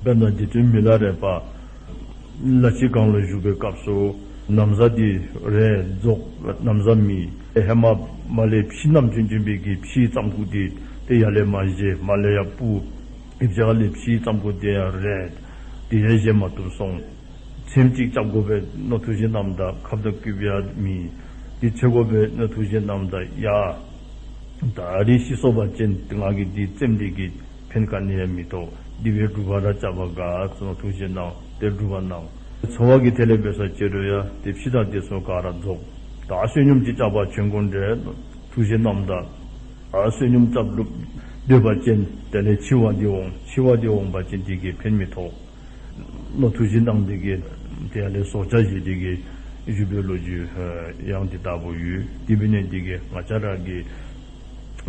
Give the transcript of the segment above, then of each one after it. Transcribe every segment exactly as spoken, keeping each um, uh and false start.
དཔེར་ན་རྗེ་བཙུན་མི་ལ་རས་པ་ལ་ཕྱི་གངས་ལུ་བཞུགས་པའི་སྐབས་སུ་ན་བཟའ་འདི་རས་རྫོགས། ན་བཟའ་མེད། ཧེ་མ་མར་ལས་ཕྱེ་བསྣམས་བྱོན་བྱོན་པའི་གི་ཕྱེ་རྩམ་ཁུག་འདི་ཏེ་ཡར་ལས་མར་བཞེས། མར་ལས་ཡར་སྤུར། ཡིབ་ཆ་ཁ་ལས་ཕྱེ་རྩམ་ཁུག་འདི་ཡང་རས་འདི་ཡང་བཞེས་མ་བཏུབ་སོང་། ཚེམ་ཅིག་རྐྱབ་དགོ་པས་མནོ་ཐུགས་བཞེད་གནངམ་ད་ཁབ་དང་སྐུདཔ་ཡང་མེད། འདི་འཚོལ་དགོ་པས་མནོ་ཐུགས་བཞེད་གནངམ་ད་ཡ་ད་རིས་ཤི་སོང་པ་ཅིན་ང་གིས་འདི་ཚེམ་འདི་གིས་ཕན་ག་ནི་ཡང་མི་ཐོགས། འདི་སྦེ་སྒྲུབ་པར་ར་རྐྱབ་པ་དགའ་མནོ་ཐུགས་བཞེད་གནང་། ཏེ་སྒྲུབ་པར་གནང་། འཚོ་བ་གི་ཐད་ལས་འབད་ས་ཅིག་རུང་ཡང་ཏེ་ཕྱེ་དང་དེ་ཚུ་ག་ར་རྫོགས། ད་བསོད་སྙོམས་ཅིག་རྐྱབ་པར་བྱོན་དགོ་འདྲས་ཐུགས་བཞེད་གནངམ་ད་ཨ་བསོད་སྙོམས་རྐྱབ་ལུ་སྡོད་པ་ཅིན་དེ་ལས་འཆི་བ་འདི་འོང་། འཆི་བ་འདི་འོང་པ་ཅིན་འདི་གིས་ཕན་མི་ཐོགས་མནོ་ཐུགས་བཞེད་གནང་སྟེ་གིས་དེ་ལས་སྲོག་ཆགས་བཞེས་ཏེ་གིས་བཞུགས་པའི་ལོ་རྒྱུས་ཡང་འདི་ལྟ་བུ་ཡོད། དེ་འབད་ནི་འདི་གིས་ང་བཅས་ར་གིས་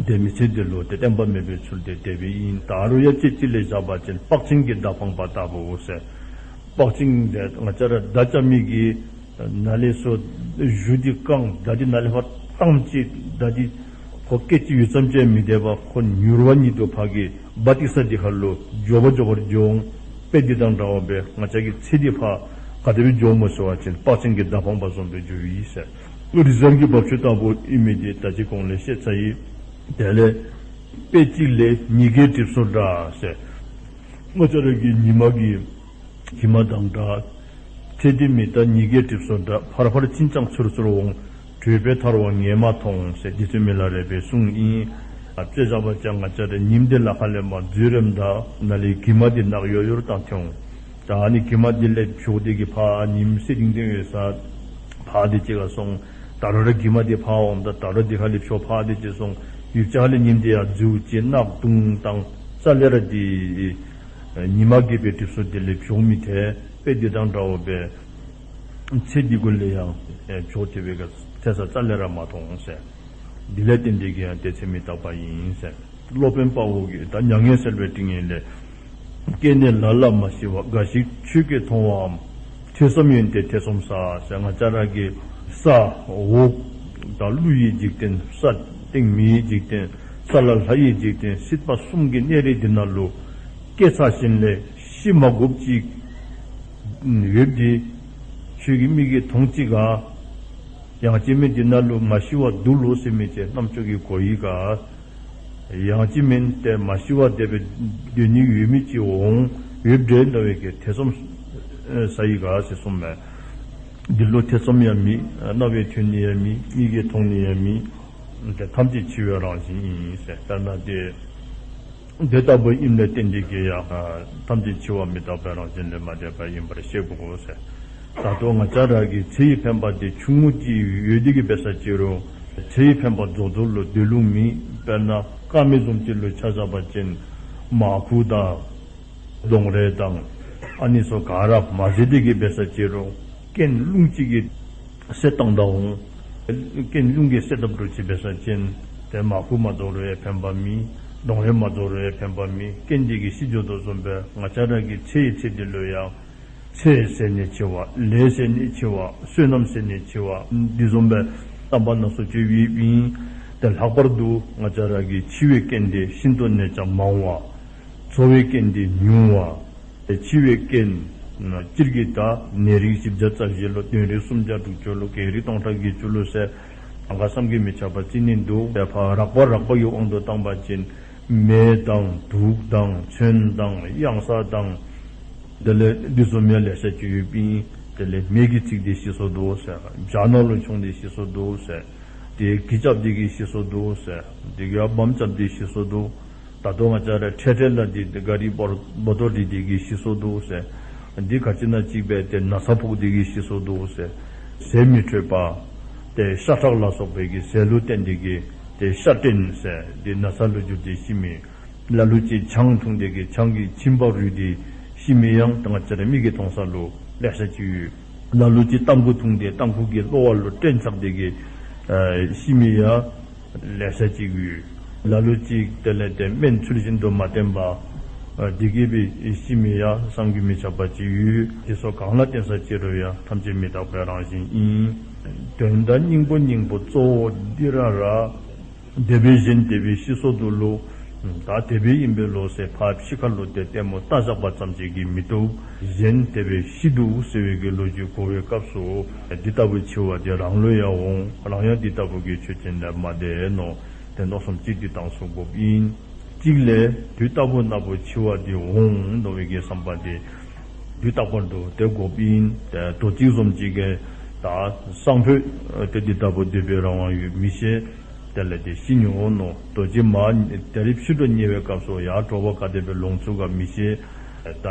ཏེ་མི་ཚེ་འདི་ལུ་ཏེ་བརྟན་པ་མེད་པའི་ཚུལ་ཏེ་དེ་སྦེ་ཨིན། ད་རུང་ཡང་དཔེ་ཅིག་ལས་བཞག་པ་ཅིན་དཔག་ཆེན་གྱི་མདའ་འཕངས་པ་ལྟ་བུའོ་ཟེར། དཔག་ཆེན་འདི་ང་བཅས་ར་མདའ་རྐྱབ་མི་གི་ནང་ལས་སོ་གཞུ་འདི་བཀང་། མདའ་འདི་ནང་ལས་ཕར་བཏངམ་ཅིག་མདའ་འདི་ཁོ་སྐད་ཅིག་ཡུད་ཙམ་ཅིག་མི་སྡོད་པར་ཁོ་མྱུར་བ་ཉིད་དུ་ཕར་གི་སྦ་ཏི་ས་འདི་ཁར་ལུ་མགྱོགས་པ་མགྱོགས་པར་འགྱོ་འོང་། དཔེ་འདི་དང་འདྲཝ་སྦེ་ང་བཅས་ཀྱི་ཚེ་འདི་ཕར་ག་དེ་སྦེ་འགྱོཝ་སྨོ་ཟེར་བ་ཅིན་དཔག་ཆེན་གྱི་མདའ་འཕངས་པ་བཟུམ་སྦེ་འགྱོ་ཡི་ཟེར། རི་གཟར་གྱི་འབབ་ཆུ་ལྟ་བུ་ཨིན་མི་འདི་ད་ཅི་གོང་ལས་བཤད་ཚར་ཡི། དེ་ལས་དཔེ་གཅིག་ལས་ཉི་གིས་གྲིབ་སོ་འདྲ་ཟེར། ང་བཅས་ར་གི་ཉི་མ་གི་གྱིབ་མ་དང་འདྲ། ཚེ་འདི་མི་རྟག་ཉི་གིས་གྲིབ་སོ་འདྲ། ཕར་ཕར་ཕྱིན་ཀྱང་ཚུར་ཚུར་འོང་། བྲོས་པས་ཐར་བ་ངས་མ་མཐོང་ཟེར་རྗེ་བཙུན་མི་ལ་རས་པའི་གསུང་ཨིན། ཨ་དཔེ་བཞག་པ་ཅིན་ང་བཅས་ར་ཉིམ་འདི་ལ་ཁ་ལས་མར་འཛུལ་རནམ་ད་ནཱ་ལས་གྱིབ་མ་འདི་ནག་ཡོར་ཡོར་བཏང་སྟེ་འོང་། ད་ཨ་ནི་གྱིབ་མ་འདི་ལས་བྱོག་སྟེ་གིས་ཕར་ཉིམ་སེར་ཐིང་ཐིང་ཡོད་ས་ཕར་དེ་ཅིག་ཁར་སོང་། ད་རུང་ར་གྱིབ་མ་འདི་ཕར་འོངམ་ད་ད་རུང་འདི་ཁ་ལས་བྱོག་ཕར་དེ་ཅིག་སོང་། ཡིབ་ཆ་ཁ་ལས་ཉིམ་འདི་ཡར་འཛུལ་ཅི་ནག་དུང་དང་རྩ་ལས་ར་འདི་ཉི་མ་གིས་སྦེ་གྲིབ་སོ་འདི་ལས་བྱོག་མི་ཐལ། དཔེ་འདི་དང་འདྲཝ་སྦེ་ཚེ་འདི་གུ་ལས་ཡང་བྱོག་སྟེ་སྦེ་ག་ཐལ་ས་རྩ་ལས་ར་མ་མཐོང་ཟེར། འདི་ལས་བརྟེན་ཏེ་གིས་ཡང་ཏེ་ཚེ་མི་རྟག་པ་ཨིན་ཟེར། སློབ་དཔོན་དཔའ་བོ་གིས་ད་མྱ་ངན་སེལ་བའི་ཏིང་ངེ་ལས། སྐྱེས་ནས་ལ་ལ་མ་ཤི་བ། འགའ་ཞིག་ཁྱོད་ཀྱིས་མཐོང་བའམ། ཐོས་བསམ་ཡོན་ཏན་ཐེ་ཚོམ་ཟ་ཟེར། ང་བཅས་ར་གི་ས་འོག་དང་ཀླུ་ཡི་འཇིག་རྟེན། ས་སྟེང་མི་ཡི་འཇིག་རྟེན། ས་བླ་ལྷ་ཡི་འཇིག་རྟེན། སྲིད་པ་གསུམ་གྱི་གནས་རིས་འདི་ནང་ལུ་སྐྱེས་ཚར་ཞིནམ་ལས་ཤི་མ་དགོཔ་ཅིག་ཡོདཔ་འདི་ཁྱོད་ཀྱི་མིག་གིས་མཐོང་ཅི་ག། ཡང་ཅིན་མི་འདི་ནང་ལུ་མ་ཤི་བར་འདུག་ལོ་ཟེར་མི་ཅིག་རྣམ་ཅོ་གིས་གོ་ཡི་ག། ཡང་ཅིན་མི་ཏེ་མ་ཤི་བར་དེ་སྦེ་སྡོད་ནི་ཡོད་མི་ཅིག་འོང་ཡོདཔ་འདྲས་འདྲ་བའི་གི་ཐེ་ཚོམ་ཟ་ཡི་ག་ཟེར་གསུངམ་མས། འདི་ལུ་ཐེ་ཚོམ་ཡང་མེད། རྣ་བས་ཐོས་ནི་ཡང་མེད། མིག་གིས་མཐོང་ནི་ཡང་མེད། ཏེ་ཐམས་ཅད་འཆི་བའི་རང་བཞིན་ཨིན་ཟེར། དཔེར་ན་ཏེ་དེ་ལྟ་བུ་ཨིནམ་ལས་བརྟེན་ཏེ་གིས་ཡང་ཐམས་ཅད་འཆི་བ་མི་རྟག་པའི་རང་བཞིན་ལས་མ་འདས་པ་ཨིན་པར་ཤེས་དགོ་ཟེར། ད་ལྟོ་ང་བཅས་ར་གི་ཚེ་ཡི་འཕེན་པ་འདི་ཆུང་ངུ་ཅིག་ཡོད་དེ་གིས་འབད་ས་ཅིག་རུང་ཚེ་ཡི་འཕེན་པ་རྫོགས་རྫོགས་ལུ་སྡོད་ལུགས་མེད། དཔེར་ན་དཀར་མེ་བཟུམ་ཅིག་ལུ་ཆ་བཞག་པ་ཅིན་མར་ཁུ་དང་གདོང་རས་དང་ཨ་ནི་ཚུ་ག་ར་མ་ཟད་དེ་གིས་འབད་ས་ཅིག་རུང་རྐྱེན་རླུང་ཅིག་གིས་བསད་བཏང་ད་འོང་། རྐྱེན་རླུང་གིས་བསད་དཔ་འདྲཝ་ཅིག་འབད་ས་ཅིན་ཏེ་མར་ཁུ་མ་རྫོགས་རུང་ཡང་ཕན་པ་མེད། གདོང་རས་མ་རྫོགས་རུང་ཡང་ཕན་པ་མེད། རྐྱེན་འདི་གིས་ཤི་འགྱོ་དོ་བཟུམ་སྦེ་ང་བཅས་ར་གི་ཚེ་ཡི་ཚེ་འདི་ལུ་ཡང་ཚེ་ཟེར་ནི་འཆི་བ། ལས་ཟེར་ནི་འཆི་བ། བསོད་ནམས་ཟེར་ནི་འཆི་བ། འདི་བཟུམ་སྦེ་རྣམ་པ་སྣ་ཚོགས་ཅིག་ཡོདཔ་ཨིན། ཏེ་ལྷག་པར་དུ་ང་བཅས་ར་གི་འཆི་བའི་རྐྱེན་འདི་ཤིན་ཏུ་ནས་ཀྱང་མང་བ། འཚོ་བའི་རྐྱེན་འདི་ཉུང་བ། འཆི་བའི་རྐྱེན་སྤྱིར་གྱིས་ད་ནད་རིགས་བཞི་བརྒྱ་རྩ་བཞི་ལུ་གདོན་རིགས་སུམ་བརྒྱ་དྲུག་ཅུ་ལུ་རྒྱལ་རིགས་སྟོང་ཕྲག་བརྒྱད་ཅུ་ལུ་ཟེར་གང་ག་བསམ་གྱིས་མི་ཁྱབ་པ་རྩི་ནི་འདུག། ཏེ་ཕར་རགས་པ་རགས་པ་གི་དབང་དུ་བཏང་པ་ཅིན་མེ་དང་དུག་དང་མཚོན་དང་གཡང་ས་དང་དེ་ལས་འདི་བཟུམ་ཡང་ལེ་ཤ་ཅིག་ཡོདཔ་ཨིན། དེ་ལས་མེ་གིས་འཚིག་སྟེ་ཤི་སོ་འདུག་ཟེར། བྱག་ནང་ལུ་མཆོངས་ཏེ་ཤི་སོ་འདུག་ཟེར། དེ་གིས་རྐྱབ་སྟེ་གིས་ཤི་སོ་འདུག་ཟེར། དེ་གིས་འབམ་རྐྱབ་སྟེ་ཤི་སོ་འདུག། ད་ལྟོ་ང་བཅས་ར་འཕྲལ་འཕྲལ་ལུ་འདི་ག་རི་སྦོ་སྦོ་ཏོ་རིལ་ཏེ་གིས་ཤི་སོ་འདུག་ཟེར། འདི་ག་ཅི་ཨིན་ན་ཅིག་སྦེ་ཏེ་ན་ཚ་ཕོག་སྟེ་གིས་ཤི་སོ་འདུག་ཟེར། ཟས་མི་འཕྲོད་པ། ཏེ་ཤ་ཁྲག་ལ་སོགས་པའི་གི་ཟས་ལུ་བརྟེན་ཏེ་གིས་ཏེ་ཤ་སྐྲན་ཟེར་འདི་ན་ཚ་ལུ་འགྱུར་ཏེ་ཤི་མི། ལ་ལུ་ཅིག་ཆང་འཐུང་སྟེ་གིས་ཆང་གིས་མཆིན་པ་རུལ་ཏེ་ཤི་མི་ཡང་ད་ང་བཅས་ར་མིག་གིས་མཐོང་ས་ལུ་ལེ་ཤ་ཅིག་ཡོད། ལ་ལུ་ཅིག་ཏམ་ཁུ་འཐུང་སྟེ་ཏམ་ཁུ་གིས་གློ་བ་ལུ་སྐྲན་ཆགས་ཏེ་གིས་ཨ་ཤི་མི་ཡང་ལེ་ཤ་ཅིག་ཡོད། ལ་ལུ་ཅིག་དེ་ལས་ཏེ་སྨན་ཚུལ་བཞིན་དུ་མ་བསྟེན་པར་ཨ་འདི་གིས་སྦེ་ཤི་མི་ཡང་བསམ་གྱིས་མི་ཁྱབ་པ་ཅིག་ཡོད། དེ་ཚུ་གང་ལ་བརྟེན་ས་ཅིག་རུང་ཡང་ཐམས་ཅད་མི་རྟག་པའི་རང་བཞིན་ཨིན། དོན་དག་སྙིང་པོ་སྙིང་པོ་གཙོ་བོ་འདི་ར་ར། དེ་སྦེ་གཞན་དེ་སྦེ་ཤི་སོ་འདུག་ལོ། ད་དེ་སྦེ་ཨིན་པས་ལོ་ཟེར་ཕར་ཕྱི་ཁ་ལུ་ཏེ་ལྟད་མོ་བལྟ་བཞག་པ་ཙམ་ཅིག་གིས་མི་བཏུབ། གཞན་དེ་སྦེ་ཤི་འདུག་ཟེར་བའི་གི་ལོ་རྒྱུས་གོ་བའི་སྐབས་སུ་འདི་ལྟ་བུའི་འཆི་བ་དེ་རང་ལུ་ཡང་འོང་། རང་ཡང་འདི་ལྟ་བུ་གི་ཆོས་ཅན་ལས་མ་འདས་ནོ། དེ་མནོ་བསམ་ཅིག་འདི་བཏང་ཚུགས་དགོཔ་ཨིན། གཅིག་ལས་དུས་རྟག་བུ་ན་བུ་འཆི་བ་འདི་འོང་མནོ་བའི་གི་བསམ་པ་འདི་དུས་རྟག་པར་དུ་དེ་དགོཔ་ཨིན། དེ་དོ་གཅིག་བཟུམ་ཅིག་གིས་ད་སང་ཕོད་དེ་འདི་ལྟ་བུ་སྡོད་པའི་རང་དབང་ཡོད་མི་ཤེས། དེ་ལས་དེ་ཤི་ནི་འོང་ནོ། དོ་རྗེས་མ་ད་རིས་ཕྱི་དྲོ་ཉལ་བའི་སྐབས་སུ་ཡང་དྲོ་པ་ག་དེ་སྦེ་ལོང་ཚུགས་ག་མི་ཤེས། ད་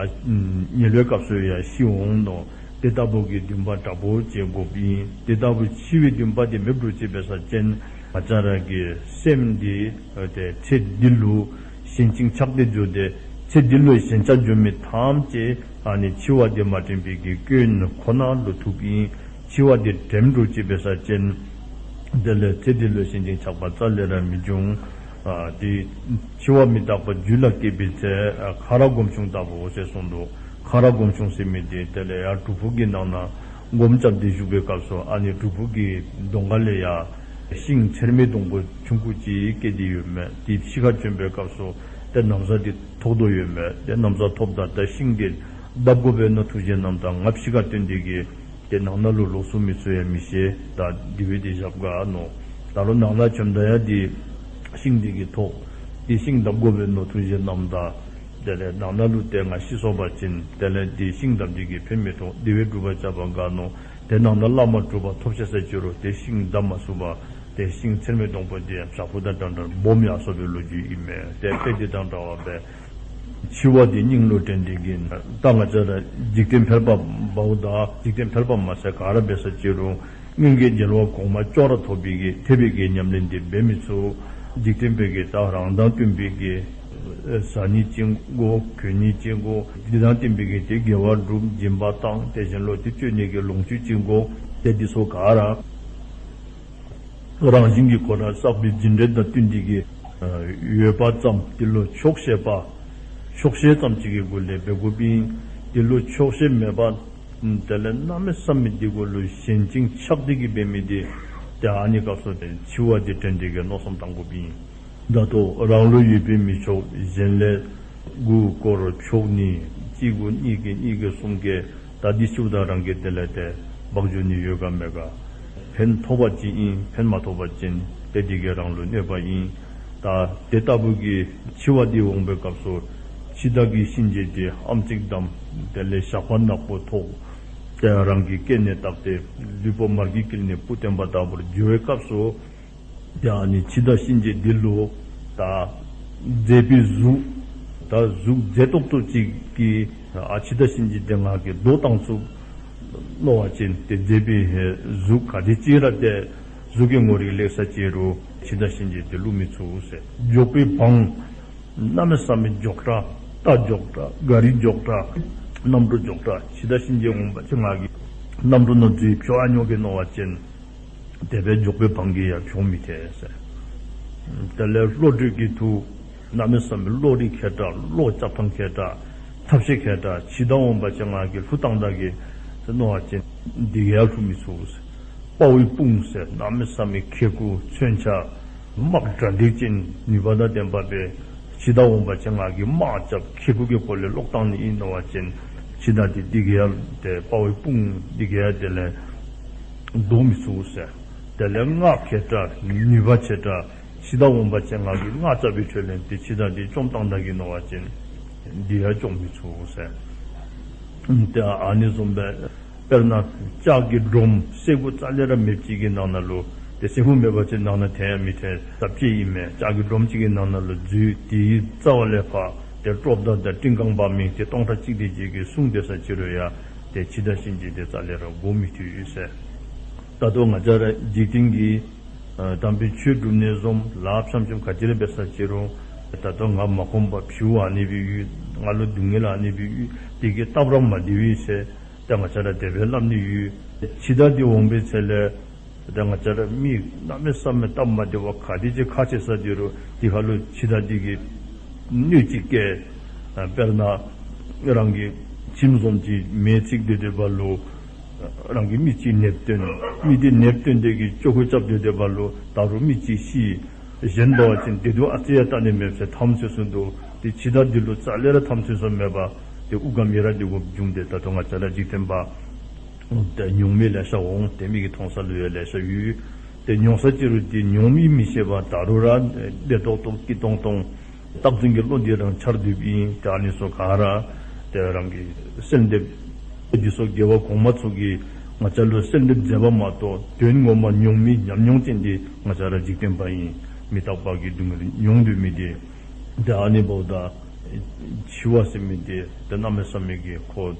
ཉལ་བའི་སྐབས་སུ་ཡང་ཤི་འོང་ནོ། དེ་ལྟ་བུ་གི་འདུན་པ་དྲག་པོ་ཅིག་དགོཔ་ཨིན། དེ་ལྟ་བུ་འཆི་བའི་འདུན་པ་དེ་མེདཔ་འགྱོ་ཅི་འབད་ས་ཅིན་ང་བཅས་ར་གི་སེམས་འདི་ཏེ་ཚེ་འདི་ལུ་ཞེན་ཅིང་ཆགས་ཏེ་འགྱོ་སྟེ་ཚེ་འདི་ལུ་ཞེན་ཆགས་འགྱོ་མི་ཐམས་ཅད་ཨ་ནི་འཆི་བ་འདི་མ་དྲན་པའི་གི་སྐྱོན་ཁོ་ན་ལུ་ཐུགཔ་ཨིན། འཆི་བ་འདི་དྲན་འགྱོ་ཅི་འབད་ས་ཅིན་དེ་ལས་ཚེ་འདི་ལུ་ཞེན་ཅིང་ཆགས་པ་རྩ་ལས་ར་མི་འབྱུང་། ཨ་དེ་འཆི་བ་མི་རྟག་པ་རྒྱུད་ལ་སྐྱེས་པའི་ཚེ་ཨ་ཁ་རག་སྒོམ་ཆུང་ལྟ་བུ་ཟེར་གསུངས་འདུག། ཁ་རག་སྒོམ་ཆུང་ཟེར་མི་དེ་དེ་ལས་ཡར་སྒྲུབ་ཕུག་གི་ནང་ན་སྒོམ་རྐྱབ་སྟེ་བཞུགས་པའི་སྐབས་སུ་ཨ་ནི་སྒྲུབ་ཕུག་གི་གདོང་ཁ་ལས་ཡར་ཤིང་ཚེར་མའི་སྡོང་པོ་ཆུང་ཀུ་ཅིག་སྐྱེས་ཏེ་ཡོད་མས། དེ་ཕྱི་ཁར་བྱོན་པའི་སྐབས་སུ་ཏེ་ན་བཟའ་དེ་ཐོབ་དོ་ཡོད་མས། ཏེ་ན་བཟའ་ཐོབ་ད་ད་ཤིང་དེ་བརྡབ་དགོ་པས་མནོ་ཐུགས་བཞེད་གནངམ་ད་ང་ཕྱི་ཁར་བཏོན་ཏེ་གི་ཏེ་ནང་ན་ལུ་ལོག་ཚུགས་མི་ཚུགས་ཡང་མི་ཤེས། ད་དེ་སྦེ་དེ་བཞག་ག་མནོ། ད་རུང་ནང་ན་བྱོནམ་ད་ཡང་དེ་ཤིང་དེ་གིས་ཐོབ། དེ་ཤིང་བརྡབ་དགོ་པས་མནོ་ཐུགས་བཞེད་གནངམ་ད་དེ་ལས་ནང་ན་ལུ་ཏེ་ང་ཤི་སོང་པ་ཅིན་དེ་ལས་དེ་ཤིང་བརྡབ་དེ་གིས་ཕན་མི་ཐོགས། དེ་སྦེ་སྒྲུབ་པ་རྐྱབ་པ་ག་མནོ། ཏེ་ནང་ན་བླ་མ་གྲུབ་པ་ཐོབ་ཤེས་ས་ཅི་རུང་ཏེ་ཤིང་བརྡབ་མ་ཚུགས་པར་ཏེ་ཤིང་ཚེར་མའི་སྡོང་པོ་དེ་ཡང་བྱག་ཕུག་དང་འདྲ་འདྲ་སྦོམ་ཡར་སོང་བའི་ལོ་རྒྱུས་ཨིན་མས། ཏེ་དཔེ་དེ་དང་འདྲ་བ་སྦེ་འཆི་བ་དེ་སྙིང་ལུ་དྲན་ཏེ་གི་ད་ང་བཅས་ར་འཇིག་རྟེན་ཕལ་པ་འབདཝ་ད་འཇིག་རྟེན་ཕལ་པ་མ་ཚད་ག་ར་འབད་ས་ཅི་རུང་སྔོན་གྱི་རྒྱལ་བ་གོང་མ་ཅོག་ར་ཐོབ་པའི་གི་ཐེག་པའི་གི་ཉམས་ལེན་དེ་འབད་མི་ཚུགས། འཇིག་རྟེན་པའི་གི་ད་རང་དང་བསྟུན་པའི་གི་ཨེ་བཟའ་ནི་ཅིག་དགོ། གྱོན་ནི་ཅིག་དགོ། འདི་དང་བསྟུན་པའི་གི་ཏེ་དགེ་བ་སྒྲུབ་སྦྱིན་པ་བཏང་དེ་བཞིན་ལུ་ཏེ་སྤྱོད་ནི་གི་ལོངས་སྤྱོད་ཅིག་དགོ། ཏེ་འདི་ཚུ་ག་ར་རང་བཞིན་གྱིས་ཁོ་ར་བསགས་པའི་རྒྱུ་འབྲས་དང་བསྟུན་ཏེ་གི་ཨ་ཡོད་པ་ཙམ་དེ་ལུ་ཆོག་ཤེས་པ་ཆོག་ཤེས་ཙམ་ཅིག་གི་སྒོ་ལས་འབད་དགོཔ་ཨིན། དེ་ལུ་ཆོག་ཤེས་མེད་པ་དེ་ལས་གནམ་མེད་ས་མེད་དེ་གུ་ལུ་ཞེན་ཅིང་ཆགས་ཏེ་གི་འབད་མི་དེ་ཏེ་ཨ་ནི་སྐབས་སུ་ཏེ་འཆི་བ་དེ་དྲན་ཏེ་གི་མནོ་བསམ་བཏང་དགོཔ་ཨིན། ད་ལྟོ་རང་ལུ་ཡོད་པའི་མི་ཆོག་གཞན་ལས་དགུ་བསྐོར་ཆོག་ནི་གཅིག་དགུ་གཉིས་ཀྱི་གཉིས་ཀྱི་གསུམ་གྱི་ད་འདི་ཤིཝ་ད་རང་གི་དེ་ལས་ཏེ་འབག་འགྱོ་ནི་ཡོད་ག་མེད་ག། ཕན་ཐོགས་པ་ཅིན་ཨིན། ཕན་མ་ཐོགས་པ་ཅིན་ཏེ་འདི་གིས་རང་ལུ་གནོད་པ་ཨིན། ད་དེ་ལྟ་བུ་གི་འཆི་བ་འདི་འོང་པའི་སྐབས་སུ་འཆི་བདག་གི་གཤིན་རྗེ་འདི་ཨམ་གཙིགས་བསྡམས། དེ་ལས་ཞགས་པ་ནག་པོ་ཐོགས། ཏེ་རང་གི་སྐེ་ནས་བཏགས་ཏེ་ལུས་པོ་མར་གྱི་དཀྱིལ་ནས་སྤུ་བཏོན་པ་ལྟ་བུར་འགྱུར་བའི་སྐབས་སུ་ཏེ་ཨ་ནི་འཆི་བདག་གཤིན་རྗེ་འདི་ལུ་ད་མཛེས་པའི་གཟུགས་ད་གཟུགས་མཛེས་ཏོག་ཏོ་ཅིག་གིས་ཨ་འཆི་བདག་གཤིན་རྗེ་འདི་ང་གིས་བཟློག་བཏང་ཚུགས་མནོ་བ་ཅིན་ཏེ་མཛེས་པའི་གཟུགས་ག་དེ་ཅིག་ར་ཏེ་གཟུགས་ཀྱི་ངོ་རིས་ལེགས་ས་ཅི་རུང་འཆི་བདག་གཤིན་རྗེ་འདི་བསླུ་མི་ཚུགས་ཟེར། འཇོག་པའི་བང་གནམ་མེད་ས་མེད་མགྱོགས་དྲགས། རྟ་མགྱོགས་དྲགས། ག་རི་མགྱོགས་དྲགས། གནམ་གྲུ་མགྱོགས་དྲགས། འཆི་བདག་གཤིན་རྗེ་འོང་པ་ཅིན་ང་གིས་གནམ་གྲུ་ནང་འཛུལ་འཕྱོག་ཨ་ཉོ་གེ་མནོ་བ་ཅིན་དེ་སྦེ་མགྱོགས་པའི་བང་གིས་ཡང་འཕྱོག་མི་ཐེག་ཟེར། དེ་ལས་བློ་གྲོས་ཀྱི་མཐུ་གནམ་མེད་ས་མེད་བློ་རིག་མཁས་དྲགས། བློ་རྐྱབ་ཐངས་མཁས་དྲགས། ཐབས་ཤེས་མཁས་དྲགས། འཆི་བདག་འོང་པ་ཅིན་ང་གིས་བསླུ་བཏང་ད་གེ་ཟེར་མནོ་བ་ཅིན་འདི་གིས་ཡང་བསླུ་མི་ཚུགས་ཟེར། དཔའ་བོའི་དཔུང་ཟེར་གནམ་མེད་ས་མེད་ཁེ་ཀུ་མཚོན་ཆ་དམག་དྲག་འདེགས་ཅན་ནུས་པ་དང་ལྡན་པ་སྦེ་འཆི་བདག་འོང་པ་ཅིན་ང་གིས་དམག་རྐྱབ་ཁེ་ཀུ་གི་སྒོ་ལས་ལོག་བཏང་ནི་ཨིན་མནོ་བ་ཅིན་འཆི་བདག་འདི་འདི་གིས་ཡང་ཏེ་དཔའ་བོའི་དཔུང་འདི་གིས་ཡང་དེ་ལས་བཟློག་མི་ཚུགས་ཟེར། དེ་ལས་སྔགས་མཁས་དྲགས་ནུས་པ་ཆེ་དྲགས། འཆི་བདག་འོང་པ་ཅིན་ང་གིས་སྔགས་རྐྱབ་པའི་ཁྲོད་ལས་ཏེ་འཆི་བདག་འདི་བཅོམ་བཏང་ད་གེ་མནོ་བ་ཅིན་འདི་ཡང་བཅོམ་མི་ཚུགས་ཟེར། ཏེ་ཨ་ནི་བཟུམ་སྦེ་དཔེར་ན་ལྕགས་ཀྱི་སྒྲོམ་སེར་པོ་རྩ་ལས་ར་མེདཔ་ཅིག་གི་ནང་ན་ལུ་ཏེ་སེར་པོ་མེད་པ་ཅིན་ནང་ན་ཐོན་ཡང་མི་ཐོན་ཟེར་ཅིག་ཨིན་མས། ལྕགས་ཀྱི་སྒྲོམ་ཅིག་གི་ནང་ན་ལུ་འཛུལ་དེའི་རྩ་བ་ལས་ཕར་ཏེ་ཀྲོབ་ད་ད་སྤྲིན་གང་འབབ་མི་ཏེ་སྟོང་ཕྲག་གཅིག་དེ་ཅིག་གིས་བསྲུང་སྡོད་ས་ཅི་རུང་ཡང་ཏེ་འཆི་བདག་གཤིན་རྗེ་འདི་རྩ་ལས་ར་འགོ་མི་མཐུད་ཟེར། ད་ལྟོ་ང་བཅས་ར་འཇིག་རྟེན་གྱི་ཨ་དམ་པའི་ཆོས་སྒྲུབ་ནི་བཟུམ་ལཱ་ཕྱམ་ཕྱམ་ག་ཅི་ར་འབད་ས་ཅི་རུང་ད་ལྟོ་ང་མ་ཁོམ་པར་བྱིའུ་ཨ་ནི་སྦེ་ཡོད། ང་ལུ་སྡུག་བསྔལ་ཨ་ནི་སྦེ་ཡོད། དེ་གིས་སྟབས་ར་མ་བདེ་བས་ཟེར་ད་ང་བཅས་ར་དེ་སྦེ་སླབ་ནི་ཡོད། འཆི་བདག་འདི་འོང་པའི་ཚེ་ལས་ད་ང་བཅས་ར་མི་གནམ་མེད་ས་མེད་སྟབས་མ་བདེ་བ་ག་དེ་ཅིག་ཁག་ཆེ་ས་དེ་རུང་དེ་ཁར་ལུ་འཆི་བདག་འདི་གིས་གནོད་ཅིག་བཀལ། ཨ་དཔེར་ན་རང་གི་ཁྱིམ་བཟུམ་ཅིག་མེ་འཚིག་སྡོད་སྡོད་པ་ལུ་རང་གི་མི་ཅིག་ནདཔ་བཏོན། མི་དེ་ནདཔ་བཏོན་དེ་གིས་ཅོག་ཁོ་རྐྱབ་སྡོད་སྡོད་པ་ལུ་ད་རུང་མི་ཅིག་ཤི། གཞན་འབད་བ་ཅིན་བདེ་སྡུག་ཨ་ཙི་ཡང་བལྟ་ནི་མེདཔ་ཟེར་ཐམས་ཅད་གསུངས་འདུག། ཏེ་འཆི་བདག་འདི་ལུ་རྩ་ལས་ར་ཐམས་ཅད་གསུངས་མེད་པར་ཏེ་དབུགས་ཁམས་ཡི་རང་འདི་དགོཔ་བྱུང་སྟེ། ད་ལྟོ་ང་བཅས་ར་འཇིག་རྟེན་པ་ཏེ་མྱོང་མི་ལེ་ཤ་འོང་། ཏེ་མིག་གིས་མཐོང་ས་ལུ་ཡང་ལེ་ཤ་ཡོད། ཏེ་མྱོང་ས་ཅིག་རུང་ཏེ་མྱོང་མི་མི་ཤེས་པར་ད་རུང་ར་བདེ་ཏོག་ཏོ་སྐྱིད་ཏོང་ཏོ་རྟག་འཛིན་གྱི་བློ་འདི་རང་འཆར་སྡོདཔ་ཨིན། ཏེ་ཨ་ནི་ཚུ་ག་ར་ཏེ་རང་གི་གསལ་འདེབས་འདི་ཚུ་རྒྱལ་བ་གོང་མ་ཚུ་གིས་ང་བཅས་ལུ་གསལ་འདེབས་མཛད་པ་མ་གཏོགས་དོན་ངོ་མ་མྱོང་མི་ཉམས་མྱོང་ཅན་འདི་ང་བཅས་ར་འཇིག་རྟེན་པ་ཨིན། མི་རྟག་པ་གི་སྡུག་བསྔལ་མྱོང་སྡོད་མི་འདི། ཏེ་ཨ་ནི་འབདཝ་ད་འཆི་བ་ཟེར་མི་འདི་ཏེ་གནམ་མེད་ས་མེད་ཀྱི་ཁོ་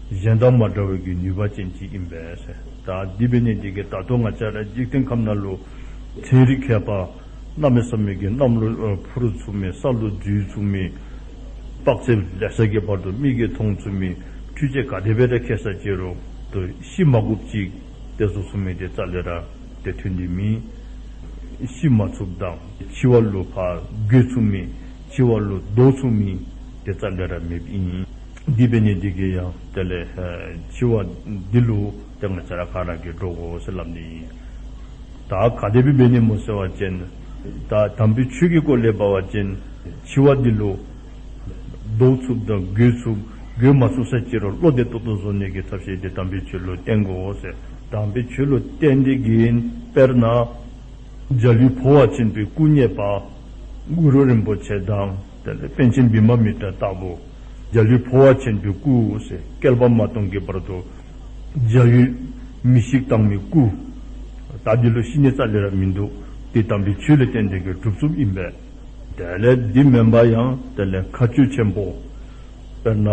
གཞན་དང་མ་འདྲ་བའི་གི་ནུས་པ་ཅན་ཅིག་ཨིན་པས་ཟེར། ད་འདི་འབད་ནི་འདི་གིས་ད་ལྟོ་ང་བཅས་ར་འཇིག་རྟེན་ཁམས་ནང་ལུ་ཚན་རིག་མཁས་པ་གནམ་མེད་ས་མེད་ཀྱི་གནམ་ལུ་ཨ་འཕུར་ཚུགས་མི་ས་ལུ་འཛུལ་ཚུགས་མི་དཔག་ཚད་ལེ་ཤ་གི་བར་དུ་མིག་གིས་མཐོང་ཚུགས་མི་འཕྲུལ་ཆས་ག་དེ་སྦེ་ར་མཁས་ས་ཅིག་རུང་ཏེ་ཤི་མ་དགོཔ་ཅིག་ཏེ་བཟོ་ཚུགས་མི་འདི་རྩ་ལས་ར་ཏེ་ཐོན་ཏེ་མེད། ཤི་མ་ཚུགསཔ་དང་འཆི་བ་ལུ་ཕར་འགྱོ་ཚུགས་མི་འཆི་བ་ལུ་བཟློག་ཚུགས་མི་འདི་རྩ་ལས་ར་མེདཔ་ཨིན། འདི་འབད་ནི་འདི་གིས་ཡང་དེ་ལས་ཨ་འཆི་བ་འདི་ལུ་ཏེ་ང་བཅས་ར་ག་ར་གིས་འདྲོག་དགོ་ཟེར་སླབ་ནི་ཨིན། ད་ག་དེ་སྦེ་འབད་ནི་སྨོ་ཟེར་བ་ཅིན་ད་དམ་པའི་ཆོས་ཀྱི་སྐོར་ལས་འབད་བ་ཅིན་འཆི་བ་འདི་ལུ་བཟློག་ཚུགསཔ་དང་འགྱོ་ཚུགསཔ་འགྱོ་མ་ཚུགས་ས་ཅིག་རུང་བློ་བདེ་ཏོག་ཏོ་བཟོ་ནི་གི་ཐབས་ཤེས་འདི་དམ་པའི་ཆོས་ལུ་བརྟེན་དགོ་ཟེར། དམ་པའི་ཆོས་ལུ་བརྟེན་ཏེ་གིས་དཔེར་ན་འཇའ་ལུས་འཕོ་བ་ཆེན་པོའི་སྐུ་བརྙེས་པ་གུ་རུ་རིན་པོ་ཆེ་དང་དེ་ལས་པཎ་ཆེན་བི་མ་མི་ཏྲ་ལྟ་བུ་འཇའ་ལུས་འཕོ་བ་ཆེན་པོའི་སྐུ་ཟེར་བསྐལ་པ་མ་སྟོང་གི་བར་དུ་འཇའ་ལུས་མི་ཤིགས་བཏང་མི་སྐུ། ད་འདི་ལུ་ཤི་ནི་རྩ་ལས་ར་མིན་འདུག། འདི་དམ་པའི་ཆོས་ལུ་བརྟེན་ཏེ་གིས་གྲུབ་ཚུགསཔ་ཨིན་པས། དེ་ལས་འདི་མེན་པར་ཡང་དེ་ལས་མཁའ་སྤྱོད་ཆེན་པོ་དཔེར་ན་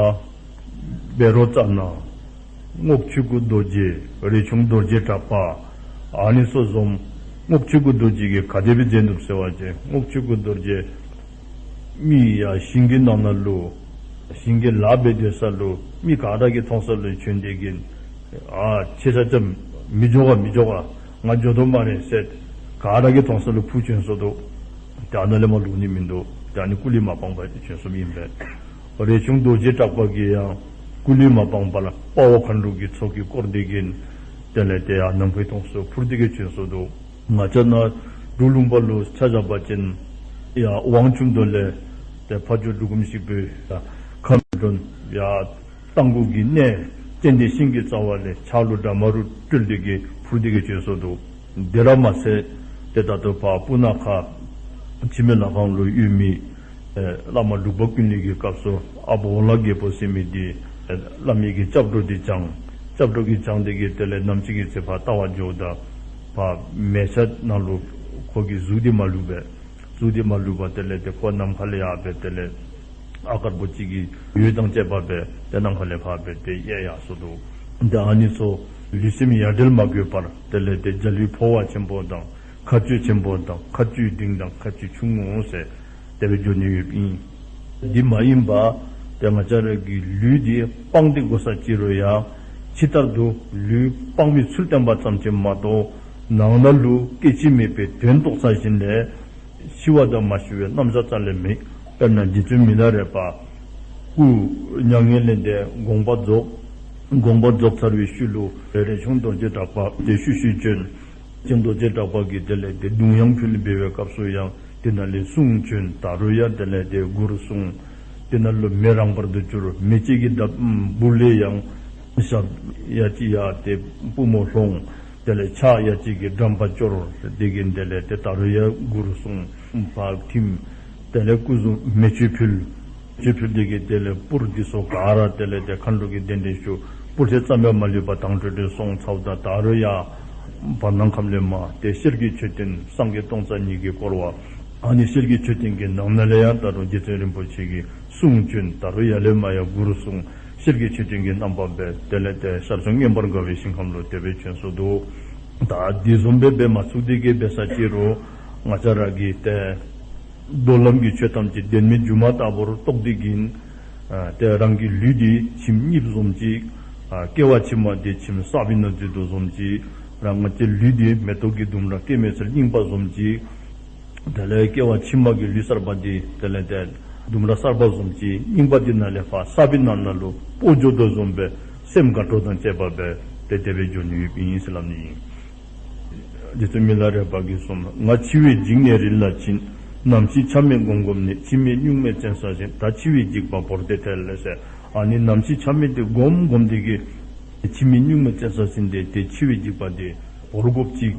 བཻ་རོ་ཙ་ན་རྔོག་ཆོས་སྐུ་རྡོ་རྗེ་རས་ཆུང་རྡོ་རྗེ་གྲགས་པ་ཨ་ནི་ཚུ་བཟུམ། རྔོག་ཆོས་སྐུ་རྡོ་རྗེ་གིས་ག་དེ་སྦེ་མཛད་ནུག་ཟེར་བ་ཅིན་རྔོག་ཆོས་སྐུ་རྡོ་རྗེ་མི་ཡར་ཞིང་གི་ནང་ན་ལུ་ཞིང་གི་ལཱ་འབད་སྡོད་ས་ལུ་མི་ག་ར་གིས་མཐོང་ས་ལུ་བྱོན་ཏེ་གིས་ཨ་ཁྱེད་ཆ་ཁྱབ་མི་འགྱོ་ག་མི་འགྱོ་ག་ང་འགྱོ་དོ་སྨ་རེ་ཟེར་ག་ར་གིས་མཐོང་ས་ལུ་འཕུར་བྱོན་སོ་ནུག། ཏེ་ཨ་ནཱ་ལས་མར་ལོག་ནི་མིན་འདུག། ཏེ་ཨ་ནི་སྐུ་ལུས་མ་སྤངས་པར་བྱོན་སོཔ་ཨིན་པས། རས་ཆུང་རྡོ་རྗེ་གྲགས་པ་གིས་ཡང་སྐུ་ལུས་མ་སྤངས་པར་དཔའ་བོ་མཁའ་འགྲོ་གི་ཚོགས་ཀྱིས་བསྐོར་ཏེ་གིས་དེ་ལས་ཏེ་ཡར་ནམ་མཁའི་མཐོངས་སུ་འཕུར་ཏེ་གིས་བྱོན་སོ་ནུག། ང་བཅས་ནཱ་འབྲུག་ལུང་པ་ལུ་ཆ་བཞག་པ་ཅིན་ཡར་དབང་ཆུ་མདོ་ལས་ཏེ་ཕ་ཇོ་འབྲུག་སྒོམ་ཞིག་པོའི་ཁ་འདོན་ཡར་རྟ་མགོ་གི་གནས་ཙན་དན་ཤིང་གི་རྩ་བ་ལས་ཕྱག་ལུ་དྲ་མ་རུ་སྤྲུལ་ཏེ་གིས་འཕུར་ཏེ་གིས་བྱོན་སོ་ནུག། དེ་ར་མ་ཚད་ཏེ་ད་ལྟོ་ཕར་སྤུ་ན་ཁ་འཆི་མེད་ལྷ་ཁང་ལུ་ཡོད་མི་ཨེ་བླ་མ་ལུགས་པ་ཀུན་ལེགས་ཀྱི་སྐབས་སུ་ཨ་བོ་ཝོ་ལ་རྒྱལ་པོ་ཟེར་མི་འདི་ཨེ་བླ་མའི་གི་སྐྱབས་འགྲོ་འདི་བྱང་། སྐྱབས་འགྲོ་གིས་བྱང་སྟེ་གིས་དེ་ལས་ནམ་ཅིག་གི་ཚེ་ཕར་ལྟ་བར་འགྱོཝ་ད་ཕར་མལ་ཆ་ནང་ལུ་ཁོ་གི་གཟུགས་འདི་མ་ལུས་པས། གཟུགས་འདི་མ་ལུས་པར་དེ་ལས་ཏེ་ཁོ་ནམ་མཁའ་ལས་ཡར་སྦེ་དེ་ལས་ཨ་དཀར་པོ་ཅིག་གི་འོད་དང་བཅས་པ་སྦེ་ཏེ་ནམ་མཁའ་ལས་ཕར་སྦེ་ཏེ་ཡལ་ཡར་སོ་ནུག། ཏེ་ཨ་ནི་ཚུ་ལུས་སེམས་ཡ་བྲལ་མ་དགོས་པར་དེ་ལས་ཏེ་འཇའ་ལུས་འཕོ་བ་ཆེན་པོ་དང་མཁའ་སྤྱོད་ཆེན་པོ་དང་མཁའ་སྤྱོད་འབྲིང་དང་མཁའ་སྤྱོད་ཆུང་ངུ་ཟེར་དེ་སྦེ་འགྱོ་ནི་ཡོདཔ་ཨིན། འདི་མ་ཡིན་པ་ཏེ་ང་བཅས་ར་གི་ལུས་འདི་སྤངས་ཏེ་འགྱོ་ས་ཅིག་རུང་ཡང་ཕྱི་ལྟར་དུ་ལུས་སྤངས་པའི་ཚུལ་བསྟན་པ་ཙམ་ཅིག་མ་གཏོགས་ནང་ན་ལུ་སྐྱེ་འཆི་མེད་པའི་དོན་རྟོགས་ཚར་ཞིནམ་ལས་ཤི་བ་དང་མ་ཤི་བའི་རྣམ་གཞག་རྩ་ལས་མེད། དཔེར་ན་རྗེ་བཙུན་མི་ལ་རས་པ་སྐུ་མྱ་ངན་ལས་འདས་དགོངས་པ་རྫོགས། དགོངས་པ་རྫོགས་ཚར་བའི་ཤུལ་ལུ་རས་ཆུང་རྡོ་རྗེ་གྲགས་པ་དེ་ཤུལ་ཤུལ་བྱོན། ཆེན་རྡོ་རྗེ་གྲགས་པ་གིས་དེ་ལས་ཏེ་གདུང་དབྱངས་ཕུལ་འབད་བའི་སྐབས་སུ་ཡང་དེ་ནང་ལས་གསུང་བྱོན། ད་རུང་ཡང་དེ་ལས་ཏེ་མགུར་གསུང་། དེ་ནང་ལུ་མེ་རང་བར་དུ་གྱུར། མེ་ལྕེ་གི་འདབ་བུ་ལས་ཡང་ཞབས་ཡ་གཅིག་ཡ་ཏེ་པུས་མོ་ལྷོང་། དེ་ལས་ཕྱག་ཡ་གཅིག་གིས་འགྲམ་པ་སྐྱོར། དེ་གིས་དེ་ལས་ཏེ་ད་རུང་ཡང་མགུར་གསུང་། ཕར་ཐིམ། དེ་ལས་སྐུ་གཟུགས་མེ་མཆོད་ཕུལ། མཆོད་ཕུལ་ཏེ་གིས་དེ་ལས་སྤུར་འདི་ཚུ་ག་ར་དེ་ལས་ཏེ་མཁའ་འགྲོ་གི་གདན་འདྲེན་ཞུ། སྤུར་ཚད་ཙམ་ཡང་མ་ལུས་པར་དྭངས་སྤྲོས་སྤྲོས་སོང་ཚརཝ་ད་ད་རུང་ཡང་བར་སྣང་ཁམས་ལས་མར་ཏེ་ཤེལ་གྱི་མཆོད་རྟེན་སངས་རྒྱས་སྟོང་རྩ་གཉིས་ཀྱིས་བསྐོར་བ། ཨ་ནི་ཤེལ་གྱི་མཆོད་རྟེན་གྱི་ནང་ན་ལས་ཡང་ད་རུང་རྗེ་བཙུན་རིན་པོ་ཆེ་གི་གསུང་བྱོན། ད་རུང་ཡར་ལས་མར་ཡང་མགུར་གསུང་། ཤེལ་གྱི་མཆོད་རྟེན་གྱི་རྣམ་པ་སྦེ་དེ་ལས་ཏེ་ཞར་བྱུང་མངོན་པར་དགའ་བའི་ཞིང་ཁམས་ལུ་དེ་སྦེ་བྱོན་སོ་ནུག། ད་འདི་བཟུམ་སྦེ་འབད་མ་ཚུགས་ཏེ་གིས་འབད་ས་ཅིག་རུང་ང་བཅས་ར་གིས་ཏེ་མདོ་ལམ་གྱི་ཆོས་ཐམས་ཅད་བདེན་མེད་སྒྱུ་མ་ལྟ་བུར་རྟོགས་ཏེ་གིས་ཨ་ཏེ་རང་གི་ལུས་འདི་ཁྱིམ་གཉིསཔ་བཟུམ་ཅིག། ཨ་སྐྱེ་བ་ཕྱི་མ་འདི་ཁྱིམ་གསརཔ་ནང་འཛུལ་དོ་བཟུམ་ཅིག། རང་ང་བཅས་ལུས་འདི་མེ་ཏོག་གི་ལྡུམ་ར་སྐྱེད་མོས་ཚལ་རྙིང་པ་བཟུམ་ཅིག། དེ་ལས་སྐྱེ་བ་ཕྱི་མ་གི་ལུས་གསརཔ་འདི་དེ་ལས་ཏེ་ལྡུམ་ར་གསརཔ་བཟུམ་ཅིག། རྙིང་པ་འདི་ནང་ལས་ཕར་གསརཔ་ནང་ན་ལུ་སྤོ་འགྱོ་དོ་བཟུམ་སྦེ་སེམས་དགའ་སྤྲོ་དང་བཅས་པ་སྦེ་ཏེ་དེ་སྦེ་འགྱོ་ནི་ཡོདཔ་ཨིན་ཟེར་སླབ་ནི་ཨིན། རྗེ་བཙུན་མི་ལ་རས་པ་གིས་གསུངས། ང་འཆི་བའི་འཇིགས་ནད་རིལ་ལ་ཕྱིན། ནམ་འཆི་ཆ་མེད་སྒོམ་སྒོམ་ནས། འཆི་མེད་གཉུག་མའི་བཙན་ས་ཟིན། ད་འཆི་བའི་འཇིགས་པ་བོར་ཏེ་ཐལ་ཟེར། ཨ་ནི་ནམ་འཆི་ཆ་མེད་དེ་སྒོམ་སྒོམ་དེ་གིས་འཆི་མེད་གཉུག་མའི་བཙན་ས་ཟིན་ཏེ་དེ་འཆི་བའི་འཇིགས་པ་དེ་བོར་དགོཔ་ཅིག་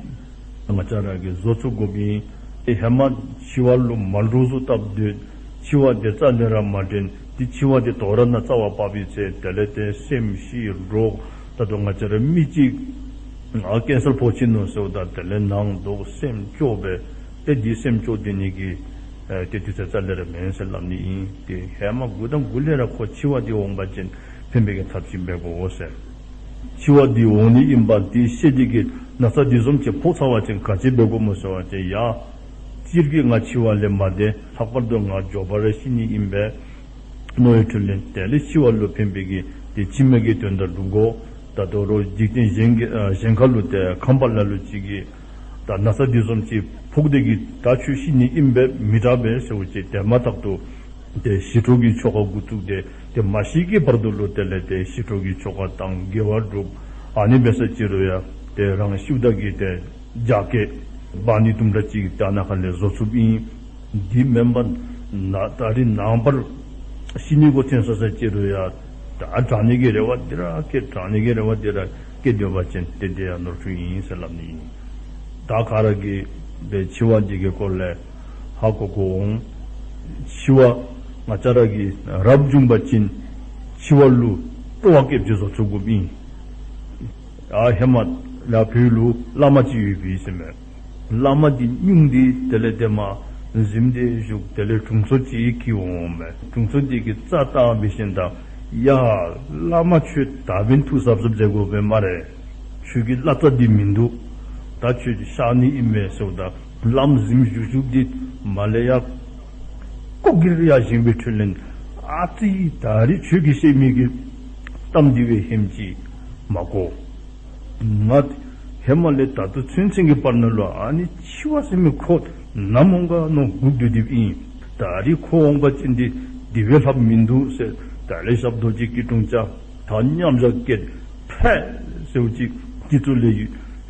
ང་བཅས་ར་གིས་བཟོ་ཚུགས་དགོཔ་ཨིན། ཏེ་ཧེ་མ་འཆི་བ་ལུ་མ་འདྲོག་བཟོ་བཏབ་སྡོད། འཆི་བ་དེ་རྩ་ལས་ར་མ་དྲན། དེ་འཆི་བ་དེ་དོ་རུང་ན་རྩ་བ་བབས་ཡི་ཟེར། དེ་ལས་ཏེ་སེམས་ཤི་འདྲོག། ད་ལྟོ་ང་བཅས་ར་མི་གཅིག་ཨ་ཀེན་སར་ཕོག་ཅི་ནུག་ཟེརཝ་ད་དེ་ལས་ནང་དོག་སེམས་སྐྱོ་སྦེ། ཏེ་དེ་སེམས་སྐྱོ་དེ་ནི་གིས་ཨེ་ཏེ་དུས་ཚོད་རྩ་ལས་ར་མེན་ཟེར་སླབ་ནི་ཨིན། ཏེ་ཧེ་མ་འགོ་དང་འགོ་ལས་ར་ཁོ་འཆི་བ་དེ་འོང་པ་ཅིན་ཕན་པའི་གི་ཐབས་ཅིག་འབད་དགོ་ཟེར། འཆི་བ་འདི་འོང་ནི་ཨིན་པ་འདི་ཤེས་ཏེ་གིས་ན་ཚ་འདི་བཟུམ་ཅིག་ཕོག་ཚར་བ་ཅིན་ག་ཅི་འབད་དགོཔ་སྨོ་ཟེར་བ་ཅིན་ཡ། སྤྱིར་གྱིས་ང་འཆི་བ་ལས་མ་འདའ། ལྷག་པར་དུ་ང་མགྱོགས་པ་ར་ཤི་ནི་ཨིན་པས་མནོ་བའི་འཕྲོ་ལས་དེ་ལས་འཆི་བ་ལུ་ཕན་པའི་གི་དེ་འཆི་མེད་ཀྱི་དོན་དག་སྒྲུབ་དགོ། ད་ལྟོ་རོགས་འཇིག་རྟེན་གཞན་གྱི་ཨ་གཞན་ཁ་ལུ་ཏེ་ཁམས་པ་ལ་ལུ་ཅིག་གིས་ད་ན་ཚ་འདི་བཟུམ་ཅིག་ཕོག་སྟེ་གིས་ད་ཁྱོད་ཤི་ནི་ཨིན་པས་མི་དྲག་པས་ཟེརཝ་ཅིག་དེ་མ་ཐག་ཏུ་ཏེ་ཞི་ཁྲོ་གི་ཆོ་ག་འགོ་བཙུགས་ཏེ་ཏེ་མ་ཤི་གི་བར་དུ་ལུ་དེ་ལས་ཏེ་ཞི་ཁྲོ་གི་ཆོ་ག་དང་དགེ་བ་སྒྲུབ། ཨ་ནི་འབད་ས་ཅིག་རུང་ཡང་ཏེ་རང་ཤིཝ་ད་གི་ཏེ་རྒྱ་སྐྱེད་འབག་ནི་དུམ་གྲ་ཅིག་ད་ནཱ་ཁ་ལས་བཟོ་ཚུགསཔ་ཨིན། འདི་མེན་པར་ན་ད་རིས་ནངས་པར་ཤི་ནི་འགོ་ཐོན་སོ་ས་ཅིག་རུང་ཡང་ད་དྲག་ནི་གི་རེ་བ་འདི་ར་སྐྱེ་དྲག་ནི་གི་རེ་བ་འདི་ར་སྐྱེ་སྡོད་པ་ཅིན་ཏེ་དེ་ཡང་ནོར་འཁྲུལ་ཨིན་ཟེར་སླབ་ནི་ཨིན། ད་ག་ར་གིས་ཏེ་འཆི་བ་འདི་གི་སྐོར་ལས་ཧ་གོ་དགོ་འོང་། འཆི་བ་ང་བཅས་ར་གིས་རབ་བྱུང་པ་ཅིན་འཆི་བ་ལུ་སྤྲོ་བ་སྐྱེདཔ་ཅིག་བཟོ་ཚུགས་དགོཔ་ཨིན། ཨ་ཧེ་མ་ལས་བོད་ལུ་བླ་མ་ཅིག་ཡོདཔ་ཨིན་ཟེར་མས། བླ་མ་འདི་སྙུང་སྟེ་དེ་ལས་ཏེ་མར་གཟིམས་ཏེ་བཞུགས། དེ་ལས་དྲུང་འཚོ་ཅིག་གིས་འོང་མས། དྲུང་འཚོ་འདི་གིས་རྩ་བལྟ་འབད་ཞིནམ་ད་ཡ་བླ་མ་ཁྱོད་ད་འབདན་ཐུགས་གཟབ་གཟབ་མཛད་དགོ་པས་སྨ་རེ། ཁྱོད་ཀྱི་བླ་རྩ་འདི་མིན་འདུག། ད་ཁྱོད་གཤགས་ནི་ཨིན་མས་ཟེརཝ་ད་བླམ་གཟིམས་བཞུགས་བཞུགསཔ་འདི་མར་ལས་ཡར་ལྐོག་གེར་ཡར་བཞེངས་པའི་འཕྲོ་ལས་ཨ་ཙི་ད་རིས་ཁྱོད་ཀྱིས་བཤད་མི་གི་གཏམ་འདི་བས་ཧེམ་ཅིག་མ་གོ། ང་ཧེ་མ་ལས་ད་ལྟོ་ཚུན་ཚོད་ཀྱི་བར་ན་ལུ་ཨ་ནི་འཆི་བ་ཟེར་མི་ཁོ་ནམ་འོང་ག་མནོ་སྒུག་སྡོད་སྡོདཔ་ཨིན། ད་རིས་ཁོ་འོང་པ་ཅིན་འདི་འདི་བས་ལྷགཔ་མིན་འདུག་ཟེར། དེ་ལས་ཞབས་རྡོ་རྗེ་སྐྱིལ་ཀྲུང་བཅའ། ད་མཉམ་བཞག་བསྐྱེད། ཕེབས་ཟེརཝ་ཅིག་སྤྱི་གཙུག་ལས་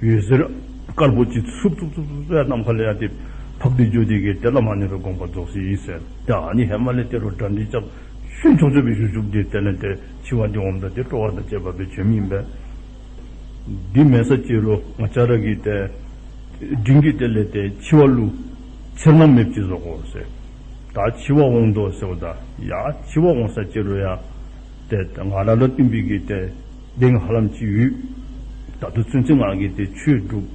འོད་ཟེར་དཀར་པོ་ཅིག་འཚུབ་འཚུབ་འཚུབ་འཚུབ་ཡར་ནམ་མཁའ་ལས་ཡར་ཏེ་འཕགས་ཏེ་འགྱོ་སྟེ་གིས་དེ་ལས་མར་ཨ་ནི་རུ་དགོངས་པ་རྫོགས་ཅི་ཟེར། ད་ཨ་ནི་ཧེ་མ་ལས་དེ་རུ་གྲ་སྒྲིག་རྐྱབ་ཤུན་ཆོག་ཆོག་སྦེ་བཞུགས་བཞུགསཔ་འདི་དེ་ལས་ཏེ་འཆི་བ་འདི་འོངམ་ད་དེ་སྤྲོ་བ་དང་བཅས་པ་སྦེ་བྱོནམ་ཨིན་པས། འདི་མེན་ས་ཅིག་རུང་ང་བཅས་ར་གིས་ཏེ་འབྲིང་གིས་དེ་ལས་ཏེ་འཆི་བ་ལུ་འཚེར་སྣང་མེདཔ་ཅིག་བཟོ་དགོ་ཟེར། ད་འཆི་བ་འོང་དོ་ཟེརཝ་ད་ཡ་འཆི་བ་འོང་ས་ཅིག་རུང་ཡ་ཏེ་ང་ར་ལུ་བསྟུན་པའི་གི་ཏེ་གདེང་ཧ་ལམ་ཅིག་ཡོད། ད་ལྟོ་ཚུན་ཚོད་ང་གིས་ཏེ་ཆོས་སྒྲུབ།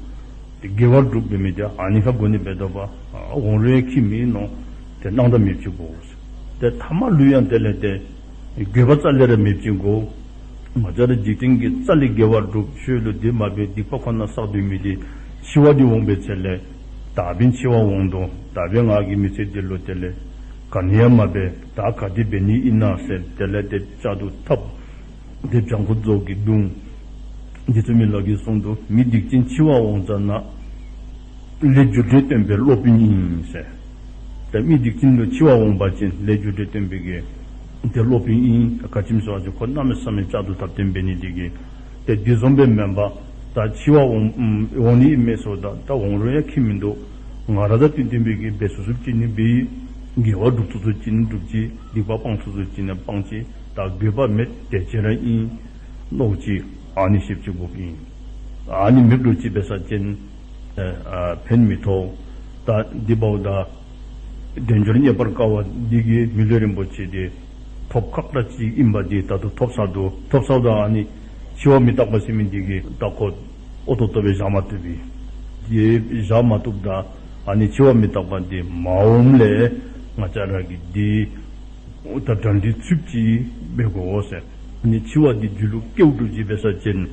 ཏེ་དགེ་བ་སྒྲུབ་འབད་མི་འདི་ཨ་ནི་ཁར་གོ་ནི་འབད་དོ་བ། འོང་རུང་ཡང་ཁྱད་མིན་ནུག། ཏེ་སྣང་དག་མེདཔ་ཅིག་དགོ། ཏེ་ཐ་མ་ལུ་ཡང་དེ་ལས་ཏེ་འགྱོད་པ་རྩ་ལས་ར་མེདཔ་ཅིག་དགོ། ང་བཅས་ར་འཇིག་རྟེན་གྱི་རྩ་ལས་དགེ་བ་སྒྲུབ་ཆོས་ལུ་དེ་མ་འབད་སྡིག་པ་ཁོ་ན་བསགས་སྡོད་མི་འདི་འཆི་བ་འདི་འོང་པའི་ཚེ་ལས་ད་འབདན་འཆི་བ་འོང་དོ། ད་འབདན་ང་གིས་མི་ཚེ་འདི་ལུ་དེ་ལས་ག་ནི་ཡང་མ་འབད། ད་ག་དེ་འབད་ནི་ཨིན་ན་ཟེར་དེ་ལས་ཏེ་བཅའ་དོ་ཐབས། ཏེ་བྱང་ཁོག་རྫོགས་ཀྱི་གདུང་། རྗེ་བཙུན་མི་ལ་གིས་གསུངས་འདུག། མི་སྡིག་ཅན་འཆི་བ་འོང་ཙ་ན། ལས་རྒྱུ་འབྲས་སྟོན་པའི་སློབ་དཔོན་ཨིན་ཟེར། ཏེ་མི་སྡིག་ཅན་ལུ་འཆི་བ་འོང་པ་ཅིན་ལས་རྒྱུ་འབྲས་སྟོན་པའི་གི་ཏེ་སློབ་དཔོན་ཨིན། ག་ཅི་སྨོ་ཟེར་བ་ཅིན་ཁོ་གནམ་མེད་ས་མེད་བཅའ་དོ་ཐབས་བསྟན་འབད་ནི་འདི་གིས། ཏེ་འདི་བཟུམ་སྦེ་མེན་པར་ད་འཆི་བ་འོང་འོང་ནི་ཨིན་མས་ཟེརཝ་ད་ད་འོང་རུང་ཡང་ཁྱད་མིན་འདུག། ང་ར་དང་བསྟུན་བསྟུན་པའི་གི་འབད་ཚུགས་ཚུགསཔ་ཅིག་ནི་འབད་ཡི། དགེ་བ་སྒྲུབ་ཚུགས་ཚུགསཔ་ཅིག་ནི་སྒྲུབ་ཅི། སྡིག་པ་སྤང་ཚུགས་ཚུགསཔ་ཅིག་ནི་སྤང་ཅི། ད་འགྱོད་པ་མེད་དེ་ཅིག་ར་ཨིན་མནོཝ་ཅིག་ཨ་ནི་ཤེསཔ་ཅིག་དགོཔ་ཨིན། ཨ་ནི་མེདཔ་འགྱོ་ཅི་འབད་ས་ཅིན་ཨ་ཕན་མི་ཐོགས། ད་འདི་འབདཝ་ད་དལ་འབྱོར་རྙེད་པར་དཀའ་བ་འདི་གིས་མི་ལུས་རིན་པོ་ཆེ་འདི་ཐོབ་ཁག་ཏ་ཅིག་ཨིན་པ་འདི་ད་ལྟོ་ཐོབ་ཚར་འདུག། ཐོབ་ཚརཝ་ད་ཨ་ནི་འཆི་བ་མི་རྟག་པ་ཟེར་མི་འདི་གིས་ད་ཁོ་ཨོ་ཏོ་ཏོ་སྦེ་བཞག་མ་བཏུབ་པས། འདི་བཞག་མ་བཏུབ་ད་ཨ་ནི་འཆི་བ་མི་རྟག་པ་འདི་མ་འོངམ་ལས་ང་བཅས་ར་གིས་འདི་ད་གྲ་སྒྲིག་ཚུདཔ་ཅིག་འབད་དགོ་ཟེར། ཨ་ནི་འཆི་བ་འདི་རྒྱུད་ལུ་སྐྱེཝ་འགྱོ་ཅི་འབད་ས་ཅིན་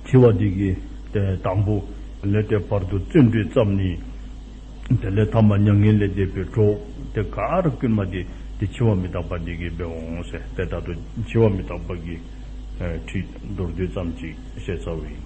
འཆི་བ་འདི་གིས་ཏེ་དང་པོ་ལས་ཏེ་བར་དུ་བརྩོན་འགྲུས་བརྩམ་ནི། དེ་ལས་ཐ་མ་མྱ་ངན་ལས་འདས་པའི་གྲོགས་དེ་ག་ར་བསྐུལ་མ་དེ་དེ་འཆི་བ་མི་རྟག་པ་འདི་གིས་འབད་འོང་ཟེར། ཏེ་ད་ལྟོ་འཆི་བ་མི་རྟག་པ་གི་ཨེ་ཁྲིད་མདོར་བསྡུས་ཙམ་ཅིག་བཤད་ཚརཝ་ཨིན།